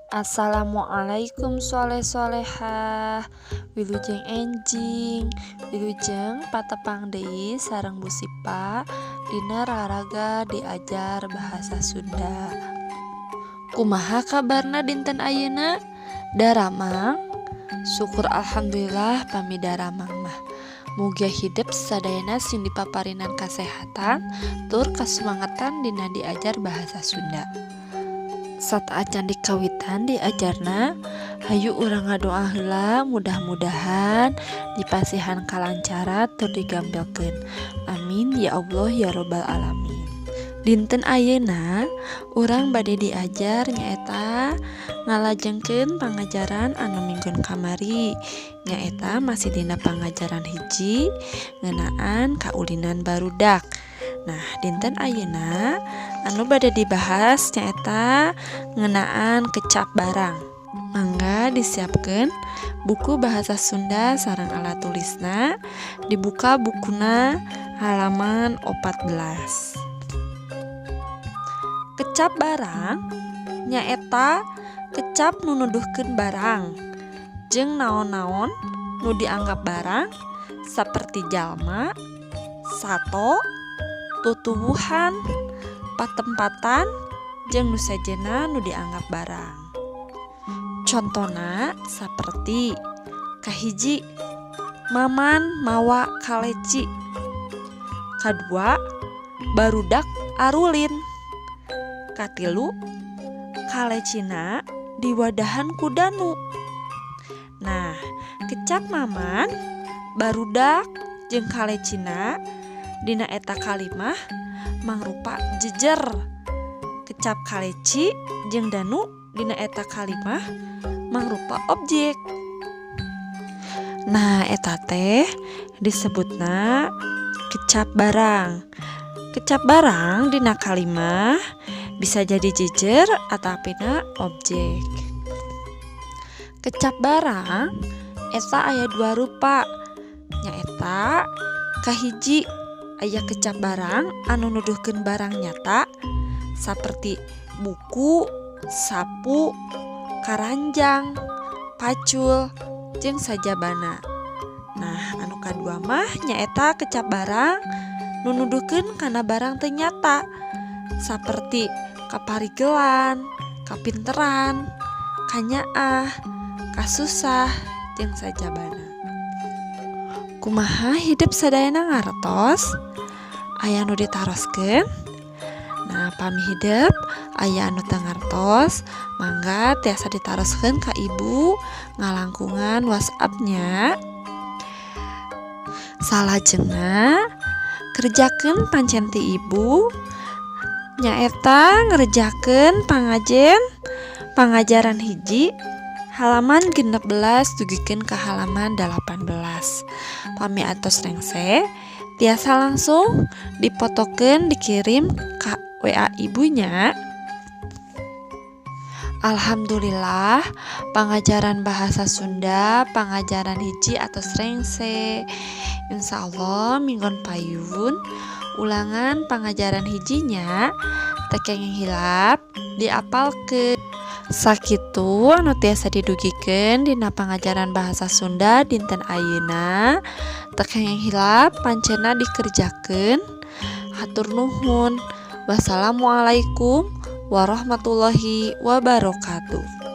Assalamualaikum soleh solehah, wilujeng enjing, wilujeng patepang deui sareng Bu Sipa dina raraga diajar bahasa Sunda. Kumaha kabarna dinten ayeuna? Daramang? Syukur alhamdulillah pami daramang mah. Mugia hidep sadayana sing dipaparinan kasehatan tur kasumangetan dina diajar bahasa Sunda. Sateuacan dikawitan diajarna, hayu urang ngadoa heula mudah-mudahan dipasihan kalancaran tur digampilkeun. Amin ya Allah ya robbal alamin. Dinten ayeuna urang bade diajar nyaeta ngalajengkeun pangajaran anu minggon kamari, nyaeta masih dina pangajaran hiji ngeunaan kaulinan barudak. Nah, dinten ayeuna anu bade dibahas nyaeta ngeunaan kecap barang. Mangga disiapkeun buku bahasa Sunda sareng alat tulisna, dibuka bukuna halaman 14. Kecap barang nyaeta kecap nu nuduhkeun barang jeung naon-naon nu dianggap barang saperti jalma, sato, tutuwuhan, patempatan, jeung nu sejenna nu dianggap barang. Contona saperti kahiji, Maman mawa kaleci. Kadua, barudak arulin. Katilu, kalecina diwadahan ku Danu. Nah, kecap Maman, barudak, jeung kalecina dina eta kalimah mangrupa jejer. Kecap kaleci jeung Danu dina eta kalimah mangrupa objek. Nah, eta teh disebutna kecap barang. Kecap barang dina kalimah bisa jadi jejer atapina objek. Kecap barang eta aya dua rupa, nyaeta kahiji aya kecap barang anu nuduhkeun barang nyata saperti buku, sapu, karanjang, pacul, jeung sajabana. Nah, anu kadua mah nyaeta kecap barang nu nuduhkeun kana barang teu nyata saperti kaparigelan, kapinteran, kanyaah, kasusah, jeung sajabana. Kumaha hidep sadayana, ngartos? Aya nu ditaroskeun? Nah, pami hidep aya anu teu ngartos, mangga tiasa ditaroskeun ka Ibu ngalangkungan WhatsApp nya. Salajengna kerjakeun pancen ti Ibu, nyaeta ngerjakeun pangajen pangajaran hiji halaman 16 dugikeun ka halaman 18. Pami atos rengse, tiasa langsung dipotokeun, dikirim ka WA Ibu nya. Alhamdulillah, pangajaran bahasa Sunda pangajaran hiji atos rengse. Insya Allah minggon payun ulangan pangajaran hijinya. Teu kenging hilap diapalkeun. Sakitu anu tiasa didugikeun dina pangajaran bahasa Sunda dinten ayeuna. Teu kenging hilap pancena dikerjakeun. Hatur nuhun. Wassalamualaikum warahmatullahi wabarakatuh.